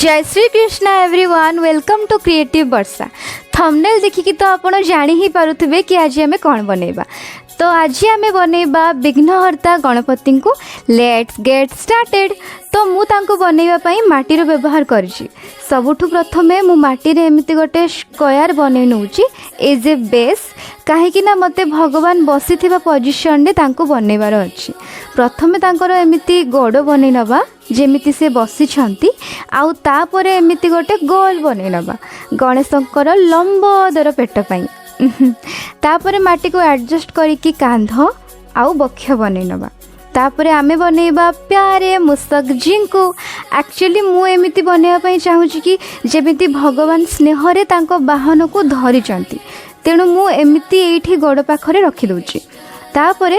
Jay Shri Krishna everyone, welcome to Creative Barsha. Thumbnail ଦେଖିକି ତ ଆପଣ ଜାଣି ହିଁ ପାରୁଥିବେ କି ଆଜି ଆମେ କ'ଣ ବନେଇବା। ତ ଆଜି ଆମେ ବନେଇବା ବିଘ୍ନହର୍ତ୍ତା ଗଣପତିଙ୍କୁ। Let's get started. ତ ମୁଁ ତାଙ୍କୁ ବନେଇବା ପାଇଁ ମାଟିର ବ୍ୟବହାର କରିଛି। ସବୁଠୁ ପ୍ରଥମେ ମୁଁ ମାଟିରେ ଏମିତି ଗୋଟେ ସ୍କୋୟାର ବନେଇ ନେଉଛି ଏଜ୍ ଏ ବେସ୍, କାହିଁକି ନା ମୋତେ ଭଗବାନ ବସିଥିବା ପଜିସନରେ ତାଙ୍କୁ ବନେଇବାର ଅଛି। ପ୍ରଥମେ ତାଙ୍କର ଏମିତି ଗୋଡ଼ ବନେଇ ନେବା, ଯେମିତି ସେ ବସିଛନ୍ତି, ଆଉ ତାପରେ ଏମିତି ଗୋଟେ ଗୋଲ ବନେଇ ନେବା ଗଣେଶଙ୍କର ଲମ୍ବୋଦର ପେଟ ପାଇଁ। ତାପରେ ମାଟିକୁ ଆଡ଼ଜଷ୍ଟ କରିକି କାନ୍ଧ ଆଉ ବକ୍ଷ ବନେଇ ନେବା। ତାପରେ ଆମେ ବନେଇବା ପ୍ୟାରେ ମୁଷକଜୀଙ୍କୁ। ଆକ୍ଚୁଆଲି ମୁଁ ଏମିତି ବନେଇବା ପାଇଁ ଚାହୁଁଛି କି ଯେମିତି ଭଗବାନ ସ୍ନେହରେ ତାଙ୍କ ବାହନକୁ ଧରିଛନ୍ତି। ତେଣୁ ମୁଁ ଏମିତି ଏଇଠି ଗୋଡ଼ ପାଖରେ ରଖିଦେଉଛି। ତାପରେ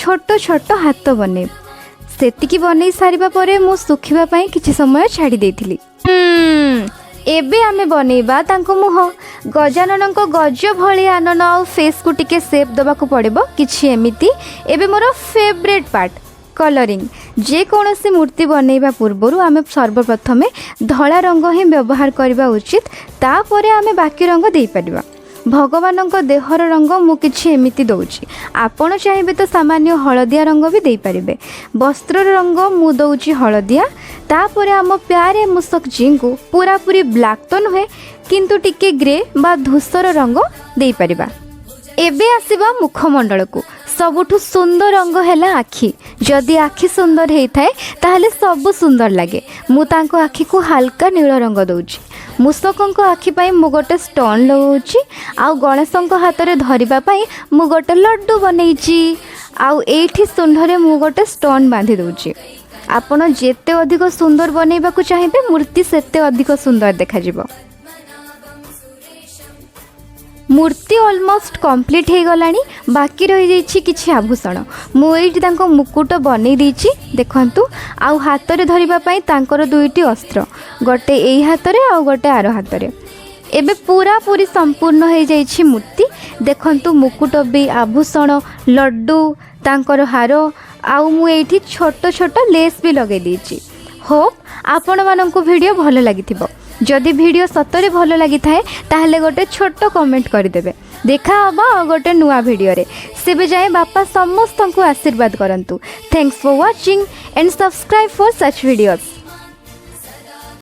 ଛୋଟ ଛୋଟ ହାତ ବନେଇବି। ସେତିକି ବନେଇ ସାରିବା ପରେ ମୁଁ ଶୁଖିବା ପାଇଁ କିଛି ସମୟ ଛାଡ଼ି ଦେଇଥିଲି। ଏବେ ଆମେ ବନେଇବା ତାଙ୍କ ମୁହଁ। ଗଜାନନଙ୍କ ଗଜ ଭଳି ଆନନ ଆଉ ଫେସ୍କୁ ଟିକେ ସେପ୍ ଦେବାକୁ ପଡ଼ିବ, କିଛି ଏମିତି। ଏବେ ମୋର ଫେଭରେଟ୍ ପାର୍ଟ, କଲରିଂ। ଯେକୌଣସି ମୂର୍ତ୍ତି ବନେଇବା ପୂର୍ବରୁ ଆମେ ସର୍ବପ୍ରଥମେ ଧଳା ରଙ୍ଗ ହିଁ ବ୍ୟବହାର କରିବା ଉଚିତ। ତାପରେ ଆମେ ବାକି ରଙ୍ଗ ଦେଇପାରିବା। ଭଗବାନଙ୍କ ଦେହର ରଙ୍ଗ ମୁଁ କିଛି ଏମିତି ଦେଉଛି। ଆପଣ ଚାହିଁବେ ତ ସାମାନ୍ୟ ହଳଦିଆ ରଙ୍ଗ ବି ଦେଇପାରିବେ। ବସ୍ତ୍ରର ରଙ୍ଗ ମୁଁ ଦେଉଛି ହଳଦିଆ। ତାପରେ ଆମ ପ୍ୟାରେ ମୁଷକଜୀଙ୍କୁ ପୁରାପୁରି ବ୍ଲାକ୍ ତ ନୁହେଁ, କିନ୍ତୁ ଟିକେ ଗ୍ରେ ବା ଧୂସର ରଙ୍ଗ ଦେଇପାରିବା। ଏବେ ଆସିବା ମୁଖମଣ୍ଡଳକୁ। ସବୁଠୁ ସୁନ୍ଦର ରଙ୍ଗ ହେଲା ଆଖି। ଯଦି ଆଖି ସୁନ୍ଦର ହେଇଥାଏ, ତାହେଲେ ସବୁ ସୁନ୍ଦର ଲାଗେ। ମୁଁ ତାଙ୍କ ଆଖିକୁ ହାଲକା ନୀଳ ରଙ୍ଗ ଦେଉଛି। ମୂଷକଙ୍କ ଆଖି ପାଇଁ ମୁଁ ଗୋଟେ ଷ୍ଟୋନ୍ ଲଗାଉଛି, ଆଉ ଗଣେଶଙ୍କ ହାତରେ ଧରିବା ପାଇଁ ମୁଁ ଗୋଟେ ଲଡ଼ୁ ବନେଇଛି, ଆଉ ଏଇଠି ଶୁଣ୍ଢରେ ମୁଁ ଗୋଟେ ଷ୍ଟୋନ୍ ବାନ୍ଧି ଦେଉଛି। ଆପଣ ଯେତେ ଅଧିକ ସୁନ୍ଦର ବନେଇବାକୁ ଚାହିଁବେ, ମୂର୍ତ୍ତି ସେତେ ଅଧିକ ସୁନ୍ଦର ଦେଖାଯିବ। ମୂର୍ତ୍ତି ଅଲମୋଷ୍ଟ କମ୍ପ୍ଲିଟ୍ ହେଇଗଲାଣି, ବାକି ରହିଯାଇଛି କିଛି ଆଭୂଷଣ। ମୁଁ ଏଇଠି ତାଙ୍କ ମୁକୁଟ ବନେଇ ଦେଇଛି, ଦେଖନ୍ତୁ, ଆଉ ହାତରେ ଧରିବା ପାଇଁ ତାଙ୍କର ଦୁଇଟି ଅସ୍ତ୍ର, ଗୋଟେ ଏଇ ହାତରେ ଆଉ ଗୋଟେ ଆର ହାତରେ। ଏବେ ପୁରାପୁରି ସମ୍ପୂର୍ଣ୍ଣ ହେଇଯାଇଛି ମୂର୍ତ୍ତି। ଦେଖନ୍ତୁ, ମୁକୁଟ ବି, ଆଭୂଷଣ, ଲଡ଼ୁ, ତାଙ୍କର ହାର, ଆଉ ମୁଁ ଏଇଠି ଛୋଟ ଛୋଟ ଲେସ୍ ବି ଲଗାଇ ଦେଇଛି। ହୋପ୍ ଆପଣମାନଙ୍କୁ ଭିଡ଼ିଓ ଭଲ ଲାଗିଥିବ। ଯଦି ଭିଡ଼ିଓ ସତରେ ଭଲ ଲାଗିଥାଏ, ତାହେଲେ ଗୋଟେ ଛୋଟ କମେଣ୍ଟ କରିଦେବେ। ଦେଖା ହେବ ଆଉ ଗୋଟେ ନୂଆ ଭିଡ଼ିଓରେ। ସେବେ ଯାଏଁ ବାପା ସମସ୍ତଙ୍କୁ ଆଶୀର୍ବାଦ କରନ୍ତୁ। Thanks for watching and subscribe for such videos.